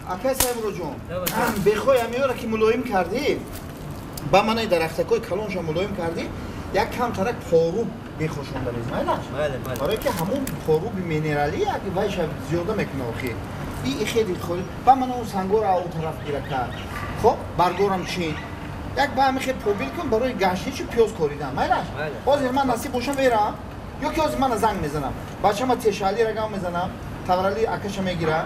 Акай Саидмурод ҷон, бехоҳ ҳамиёра ки мулоим кардӣ, ба манаи дарахтакҳои калонша мулоим кардӣ, як камтарак поруб бехошонда рез, майлаш? Барое ки ҳамон поруби минералӣ як вайша зиёда мекуна охир. И хеле холи ба мана он сангора ау тараф гира кард. Хоб, баргорам чин. Як ба ҳамин хел побил кун барои гаштичи пиёз коридан, майлаш? Ҳозир ман насиб бошам мерам, ё ки ҳозир мана занг мезанам. Бачама Тешаалира гам мезанам, Таврали акаша мегира,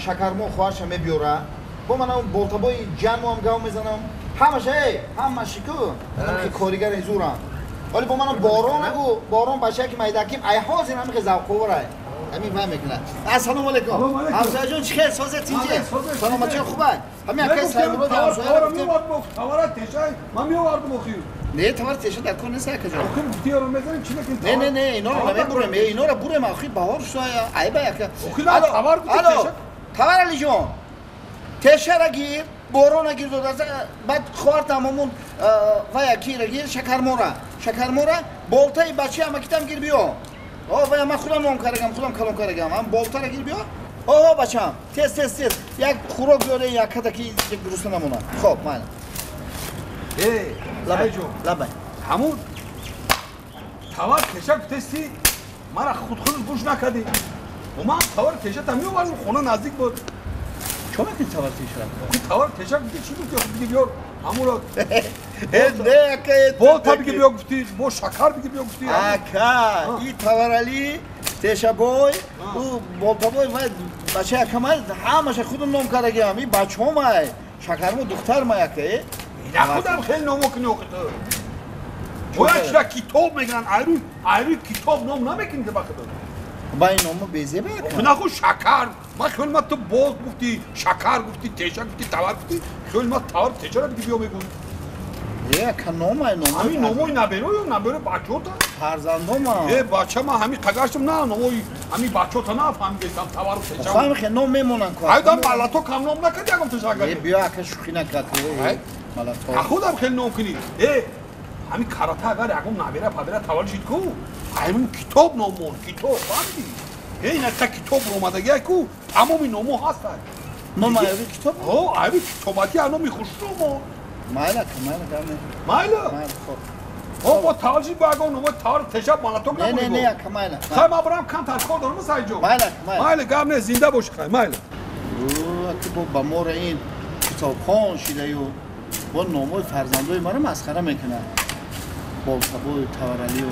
Шакармо хоҳарша мебиёра. Бо мана он болтабои ҷанмоам гав мезанам. Ҳамаша, эй, ҳамаши ку, ки коригари зурам. Вале бо мана борон агу, борон бачае ки майдаким, ай ҳозир ҳамин хел завқоварай. Ҳамин вай мекунад. Ассалому алайкум. Ҳамсояҷон, чӣ хел созе тинҷе? Саломатҷон хубай? Ҳамин акай Саидмурод ҳамсояро гуфтем. Тавара тешай, ман меовардам охир. Не, тавар теша дар кор нест, акаҷон. Охир гуфтиёро мезанем, чӣ мекунем? Не, не, не, иноро намебурем. Иноро бурем, охир баҳор шуд, айба ака. Охир на тавар гуфти теша. Тавар Алиҷон. Тешара гир, борона гир дода, баъд хоҳартам ҳамон вая кира гир, Шакармора. Шакармора, болтаи бачаи амакитам гир биё. О, вая ман худам ном карагам, худам калон карагам. Ҳам болтара гир биё. О, бачам, тез, тез, тез. Як хӯрок биёре, як кадаки як дуруста намона. Хоб, майла. Эй, Лабай, лабай. Ҳамун тавар теша гуфтести, мара худхудат гӯш накардӣ. Ман тавар теша там меовардам, хона наздик буд. Чо мекунӣ тавар теша? Охи тавар теша гуфти, чӣ гуфти? Охи биги биёр, ҳамуро. Э, не, ака, болта биги биё гуфти, бо шакар биги биё гуфти. Ака, и Таварали, Тешабой, ӯ болтабой вай бачаи акамай, ҳамаша худам ном кардагиам, и бачаҳомай, Шакармо духтармай, ака, э? Ина худам хеле номо кунӣ охи ту. Бояд чира китоб мегиранд, айрӯи айрӯи китоб ном намекунӣ ки ба худат. Ба ин номо безеба, ака. Наху шакар, ман хел ма ту болт гуфти, шакар гуфти, теша гуфти, тавар гуфти, хел ма тавар тешара биги биё мегӯй. Э, ака, номай, номой. Ҳамин номои наберою, наберои бачаота. Фарзандома. Э, бача ман ҳамин қагаштам на номои ҳамин бачаота нафаҳмидестам тавару теша. Фаҳм хе ном мемонанд ку. Айдам малато кам ном накарди ягон теша Э, биё, ака, шӯхӣ накард. Малато. Худам хеле ном кунӣ. Э, ҳамин карата агар ягон набера пабера таваллуд шид ку, ҳамин китоб ном мон, китоб, фаҳмидӣ? Э, ин та китоб омадагиай ку, тамоми номо ҳастад. Ном айри китоб? Ҳо, айри китобати номи хушрӯ мон. Майла, ака, майла, гап не. Майла? Майла, хоб. Ҳо, бо таваллуд шид бо ягон номои тавар теша малато Не, не, не, ака, майла. Хай, ман барам камтар кор дорам, Сайҷон. Майла, ака, майла. Майла, гап не, зинда бошӣ, хай, майла. Ака, бо ба мора ин китобхон шидаю бо номои фарзандои маро масхара мекунад. Болтабою Таваралию.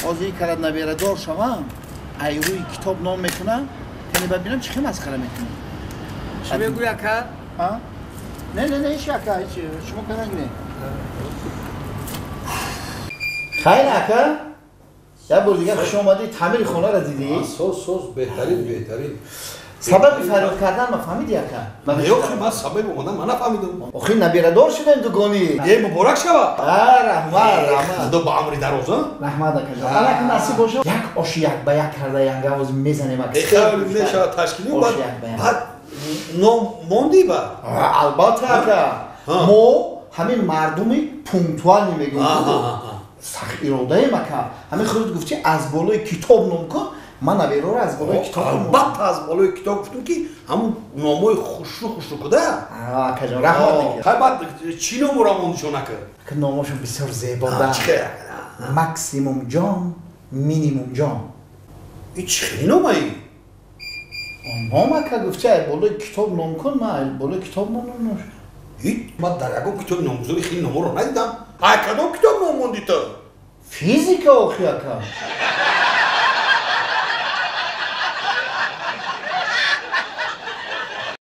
Ҳозир ин карад наберадор шавам, ай рӯи китоб ном мекунам, яъне ба бинам чӣ хел масхара мекунам. Чӣ мегӯй, ака? Не, не, не, ҳеч, ака, ҳеч, шумо канак не. Хайр, ака, як бор дигар хуш омадӣ, таъмири хонаро дидӣ? Соз, соз, беҳтарин, беҳтарин. Сабаби фарёд кардан ма фаҳмидӣ, ака? Не, охи ман сабаби омадан ман нафаҳмидам. Охи наберадор шудем дугонӣ. Е, муборак шава. А, раҳмат, раҳмат. Худо ба амри дароза. Раҳмат, акаҷон. Аллак насиб боша, як оши як ба як карда янгавоз мезанем, ака. Э, мешава ташкилӣ, баъд баъд ном мондӣ ба? Албатта, ака. Мо ҳамин мардуми пунктуалӣ мегӯем. Сахт иродаем, ака. Ҳамин худат гуфтӣ аз болои китоб ном кун, ман набероро аз болои китоб. Албатта, аз болои китоб гуфтум ки ҳамун номои хушрӯ хушрӯ куда. Акаҷон, раҳмат. Хай, баъд чӣ номоро мондишон, ака? Ака, номошон бисёр зебо да. Максимум ҷон, Минимум ҷон. И чӣ хели номаи? Ном, ака, гуфти ай болои китоб ном кун, ман ай болои китоб мондам. Ман дар ягон китоби номгузорӣ хели номоро надидам. Ай кадом китоб ном монди ту? Физика охи, ака.